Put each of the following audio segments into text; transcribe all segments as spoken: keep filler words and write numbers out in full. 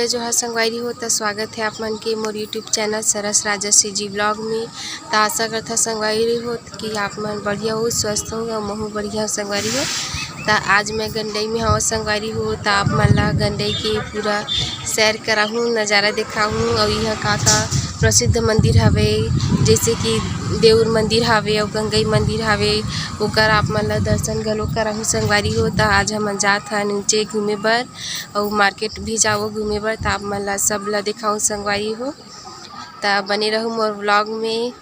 जोहार संगवारी हो, त स्वागत हे आप मन के मोर YouTube चैनल सरस राजा CG vlog में। त आशा करथव संगवारी हो कि आप मन बढ़िया हो, स्वस्थ हो अउ महू बढ़िया हो संगवारी हो। त आज मैं गंडई में हवं संगवारी हो, त आप मन ला गंडई के पूरा सैर कराहूँ, नज़ारा देखाहूँ अउ इहाँ का का प्रसिद्ध मंदिर हवे, जैसे कि देउर मंदिर हवे अउ गंगई मंदिर हवे, ओकर आप मन ला दर्शन घलो कराहूँ संगवारी हो। त आज हमन जात हन नीचे घूमे बर अउ market भी जाबो घूमे बर, त आप मन ला सब ला देखाहूँ संगवारी हो। त बने रहू मोर vlog में।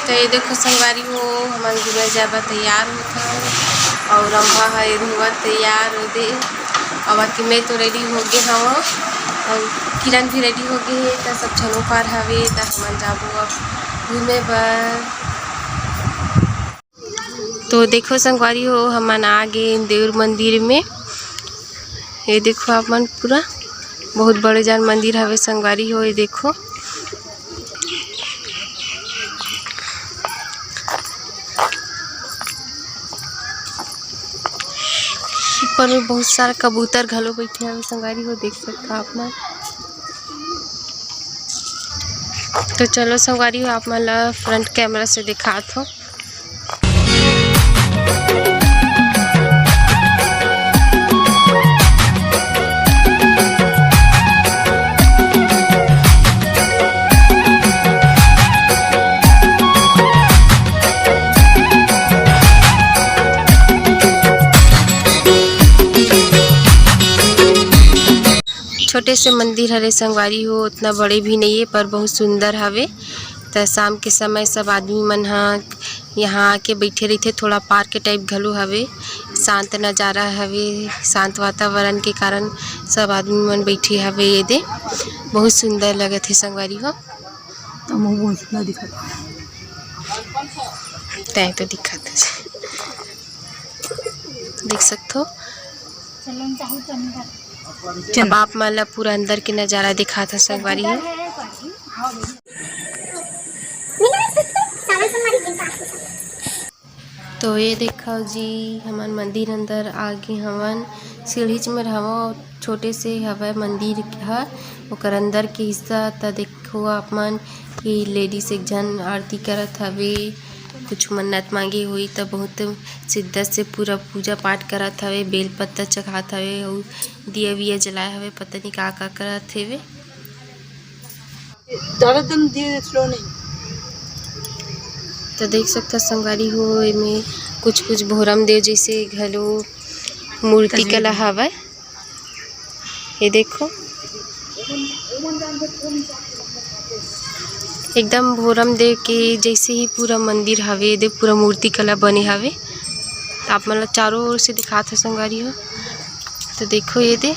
त ये देखो संगवारी हो, हमन घूमे जाए बर तैयार होत हन अउ रंभा ह एदे होवत तैयार ओदे। अउ बाकी मैं तो ready हो गे हवं अउ किरण भी ready हो गे हे। त सब झन ओ पार हवे, त हमन जाबो अब घूमे बर। तो देखो संगवारी हो, हमन आ गे देउर मंदिर में। ये देखो आप मन, पूरा बहुत बड़े जान मंदिर हवे संगवारी हो। ये देखो, ऊपर में बहुत सारा कबूतर घलो बैठे हवे संगवारी हो, देख सकता आप मन। तो चलो संगवारी हो, आप मन ला front camera से दिखात हो। छोटे से मंदिर हरे संगवारी हो, उतना बड़े भी नहीं है, पर बहुत सुंदर हवे। त शाम के समय सब आदमी मन ह यहाँ आके बैठे रहिथे। थोड़ा park type घलो हवे, शांत नज़ारा हवे। शांत वातावरण के कारण सब आदमी मन बैठे हवे। ये दे बहुत सुंदर लगत हे संगवारी हो। त मुँह बहुत सुंदर दिखत हे। तैं तो दिखत हे, देख सकथो। अब आप मन ला पूरा अंदर के नज़ारा दिखात हे संगवारी हो। तो ये देखो जी, हमन मंदिर अंदर आ गे हवन। सीढ़ीच में रहवो, छोटे से हवय मंदिर ह, ओकर अंदर के हिस्सा। त देखो आप मन कि ladies एक झन आरती करत हवे, कुछ मन्नत मांगे होही त बहुत शिद्दत से पूरा पूजा पाठ करत हवे, बेल पत्ता चघात हवे अउ दिया विया जलाए हवे, पता नहीं का का करत हवे। ज्यादा दम धीरे, slow नहीं। तो देख सकता संगवारी हो, एमे कुछ कुछ भोरम देव जैसे घलो मूर्ति कला हवय। ये देखो, एकदम भोरम देव के जैसे ही पूरा मंदिर हवे, ये दे पूरा मूर्ति कला बने हवे। आप मन ला चारों ओर से दिखात हो संगवारी हो। तो देखो ये दे।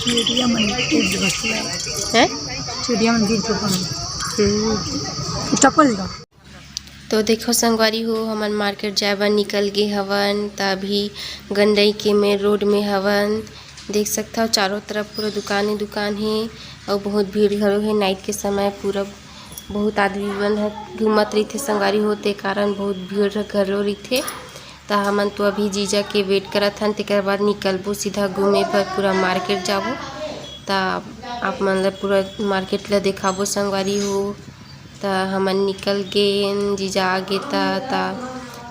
चिड़िया मंदिर के बसला। हैं? चिड़िया मंदिर के बसला। हम्म। चप्पल दो। तो देखो संगवारी हो, हमन market जाए बर निकल गे हवन, त अभी गंडई के main road में हवन। देख सकथव चारों तरफ पूरा दुकान ही दुकान हे अउ बहुत भीड़ घलो हे। Night के समय पूरा बहुत आदमी मन ह घूमत रहिथे संगवारी हो, ते कारण बहुत भीड़ घलो रहिथे। त हमन तो अभी जीजा के wait करत हन, तेकर बाद निकलबो सीधा घूमे बर, पूरा market जाबो। त आप मन ल पूरा market ल देखाबो संगवारी हो। त हमन निकल गेन, जीजा आ गे त, त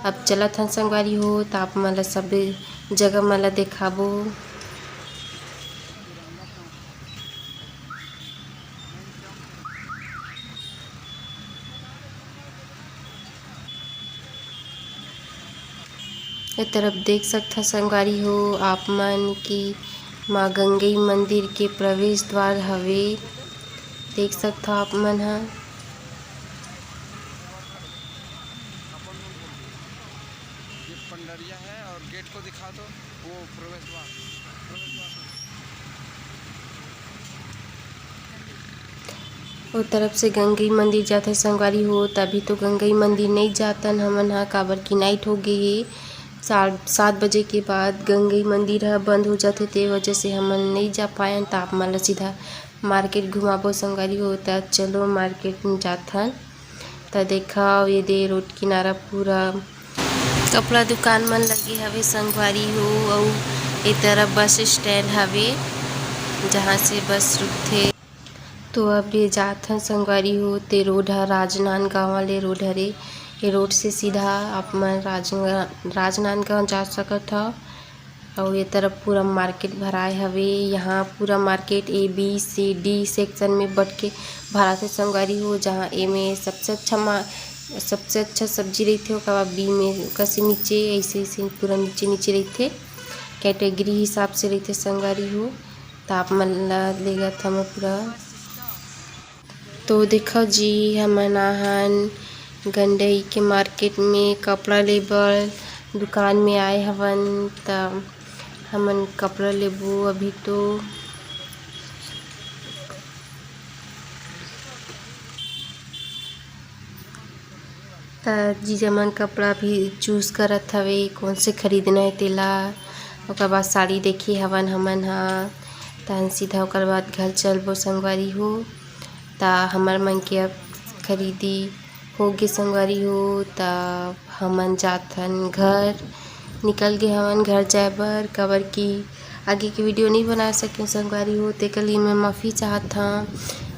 अब चलत हन संगवारी हो, त आप मन ल सब जगह मन ल देखाबो। ए तरफ देख सकथा संगवारी हो आप मन कि माँ गंगई मंदिर के प्रवेश द्वार हवे, देख सकथा आप मन ह। ये पंडरिया है और गेट को दिखा दो, वो प्रवेश द्वार, प्रवेश द्वार। ओ तरफ से गंगई मंदिर जाथे संगवारी हो, तभी तो गंगई मंदिर नइ जातन हमन ह, काबर कि night हो गे हे। साढ़-, सात बजे के बाद गंगई मंदिर ह बंद हो जाथे, ते वजह से हमन नइ जा पायन। त आप मन ल सीधा market घुमाबो संगवारी हो। त चलो market में जाथन। त देखव, ये दे रोड किनारा पूरा कपड़ा दुकान मन लगे हवे संगवारी हो, अउ ए तरफ बस स्टैंड हवे, जहाँ से बस रुकथे। तो अब ये जात हन संगवारी हो, ते रोड ह राजनांदगांव वाले रोड हरे। ये रोड से सीधा आप मन राजनांदगांव, राजनांदगांव जा सकत हव। अउ ये तरफ पूरा मार्केट भराए हवे। यहाँ पूरा मार्केट ए, बी, सी, डी सेक्शन में बट के भराथे संगवारी हो, जहाँ ए में सबसे अच्छा मा-, सबसे अच्छा सब्जी रहिथे, ओकर बाद बी में, ओकर से नीचे, ऐसे ऐसे पूरा नीचे नीचे रहिथे, कैटेगरी हिसाब से रहिथे संगवारी हो। त आप मन ला लेगत हवं पूरा। तो देखो जी, हमन आहन गंडई के मार्केट में कपड़ा ले बर दुकान में आए हवन, त हमन कपड़ा लेबो अभी तो। त जीजा मन कपड़ा भी चूज करत हवे, कौन से खरीदना है तेला। ओकर बाद साड़ी देखे हवन हमन ह, तहन सीधा ओकर बाद घर चलबो संगवारी हो। त हमर मन के अब खरीदी हो गे संगवारी हो, त हमन जाथन घर, निकल गे हवन घर जाए बर, काबर कि आगे के वीडियो नहीं बना सके संगवारी हो, तेकर लिए मैं माफ़ी चाहत हूँ।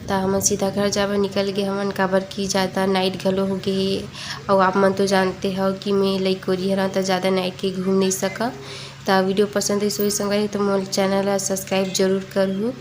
त हमन सीधा घर जाए बर निकल गे हवन, काबर कि ज़्यादा नाइट घलो हो गे हे, अउ आप मन तो जानते हो कि मैं लइकोरी हरव, त ज़्यादा नाइट के घूम नहीं सकव। त वीडियो पसंद आइस होही संगवारी, तो मोर चैनल ला सब्सक्राइब जरूर करहू।